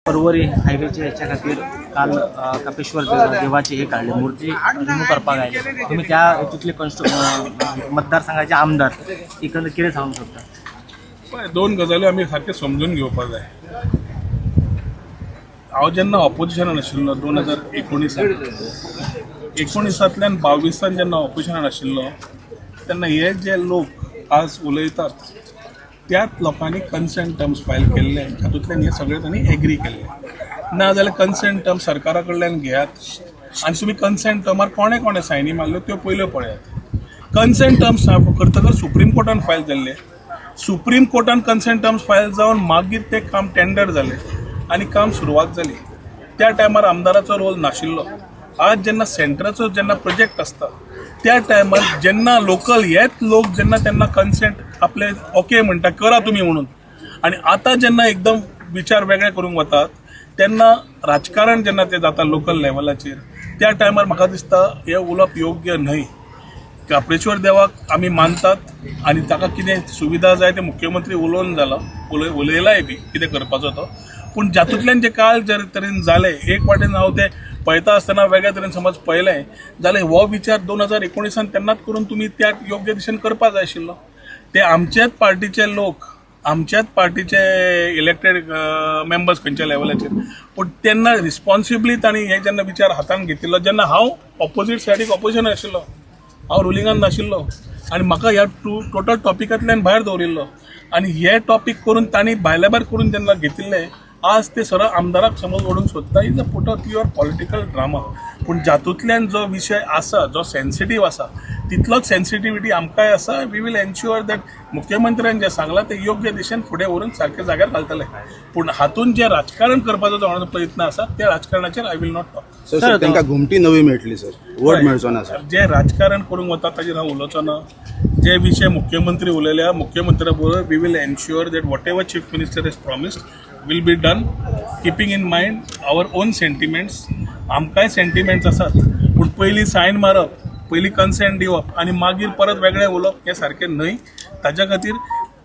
पर्वरी हायवेच्या हेच्या खातीर काल कपेश्वर देवाची हे काडले, मूर्ती रिमूव करपाक आयले. तुम्ही त्या हितूंतले कन्स्टो मतदारसंघाचे आमदार, एकंदर कितें सांगूंक सोदता? पळय, दोन गजाली आमी सारखे समजून घेवपाक जाय. हांव जेन्ना ऑपोजिशनान आशिल्लो 2019, 19तांतल्यान 22तान जेन्ना ऑपोजिशनान आशिल्लो तेन्ना हे जे लोक आज उलयतात त्याच लोकांनी कन्सेंट टर्म्स फायल केल्ले. तातूंतल्यान हे सगळे तांणी एग्री केल्ले. ना जाल्यार कन्सेंट टर्म सरकारा कडल्यान घेयात आनी तुमी कन्सेंट टर्मार कोणें कोणें सायनी मारल्यो त्यो पयल्यो पळयात. कन्सेंट टर्म्स करतकच सुप्रीम कोर्टान फायल जाल्ले. सुप्रीम कोर्टान कन्सेंट टर्म्स फायल जावन मागीर तें काम टेंडर जालें आनी काम सुरवात जाली. त्या टायमार आमदाराचो रोल नाशिल्लो. आज जेन्ना सेंटराचो जेन्ना प्रोजेक्ट आसता त्या टायमार जेन्ना लोकल हेच लोक जेन्ना तेन्ना कन्सेंट आपले ओके म्हणटा, करा तुमी म्हणून, आनी आतां जेन्ना एकदम विचार वेगळे करूंक वतात तेन्ना राजकारण जेन्ना तें जाता लोकल लेवलाचेर, त्या टायमार म्हाका दिसता हें उलोवप योग्य न्हय. काप्रेश्वर देवाक आमी मानतात आनी ताका कितें सुविधा जाय ते मुख्यमंत्री उलोवन जाला, उलयलाय बी कितें करपाचो तो. पूण जातूंतल्यान जे काल जे तरेन जालें, एक वाटेन हांव तें पळयता आसतना वेगळ्या तरेन समज पळयलें जाल्यार हो विचार 2019 तेन्नाच करून तुमी त्या योग्य दिशेन करपा जाय आशिल्लो. ते आमच्याच पार्टीचे लोक, आमच्याच पार्टीचे इलेक्टेड मेंबर्स खंयच्या लेवलाचेर, पूण तेन्ना रिस्पॉन्सिबली तांणी हे जेन्ना विचार हातान घेतिल्लो जेन्ना हांव ऑपोजीट सायडीक ऑपोजिशन आशिल्लो, हांव रुलिंगान नाशिल्लो आनी म्हाका ह्या टू टोटल टॉपिकांतल्यान भायर दवरिल्लो आनी हे टॉपीक करून तांणी भायल्या भायर करून जेन्ना घेतिल्ले, आज ते सरळ आमदाराक समज ओडूंक सोदता is a put a pure political drama. पूण जातूंतल्यान जो विशय आसा, जो सेन्सिटीव आसा, तितलोच सेन्सिटिविटी आमकांय आसा. We will ensure that मुख्यमंत्र्यान जें सांगलां तें योग्य दिशेन फुडें व्हरून सारकें जाग्यार घालतले. पूण हातूंत जें राजकारण करपाचो जो प्रयत्न आसा त्या राजकारणाचेर I will not talk. Sir, sir, तांकां घुमटी नवी मेळटली सर, वोट मेळचो ना सर. जे राजकारण करूंक वता ताजेर हांव उलोवचो ना. जे विशय मुख्यमंत्री उलयल्या, मुख्यमंत्र्या बरोबर we will ensure that whatever Chief Minister has promised will be done, keeping in mind our own sentiments. आमकांय सेंटिमेंट्स आसात, पूण पयलीं सायन मारप, पयलीं कन्सेंट दिवप आनी मागीर परत वेगळें उलोवप हें सारकें न्हय. ताच्या खातीर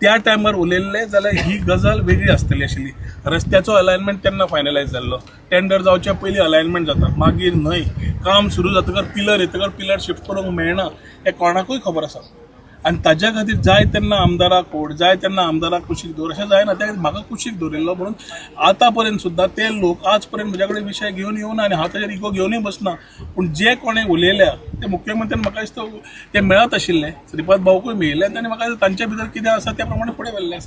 त्या टायमार उलयल्लें जाल्यार ही गजाल वेगळी आसतली आशिल्ली. रस्त्याचो अलायनमेंट तेन्ना फायनलायज जाल्लो. टेंडर जावच्या पयलीं अलायनमेंट जाता, मागीर न्हय. काम सुरू जातकर, पिलर येतकर पिलर शिफ्ट करूंक मेळना हें कोणाकूय खबर आसा. आनी ताज्या खातीर जाय तेन्ना आमदाराक ओड, जाय तेन्ना आमदाराक कुशीक दवर अशें जायना. त्या खातीर म्हाका कुशीक दवरिल्लो म्हणून आतां पर्यंत सुद्दां ते लोक आज पर्यंत म्हज्या कडेन विशय घेवन येवना आनी हांव ताजेर इगो घेवनूय बसना. पूण जे कोणें उलयल्या ते मुख्यमंत्र्यान म्हाका दिसता ते मेळत आशिल्ले, श्रीपाद भाऊकूय मेळिल्ले आनी म्हाका दिसता तांच्या भितर कितें आसा त्या प्रमाणे फुडें व्हेल्लें आसा.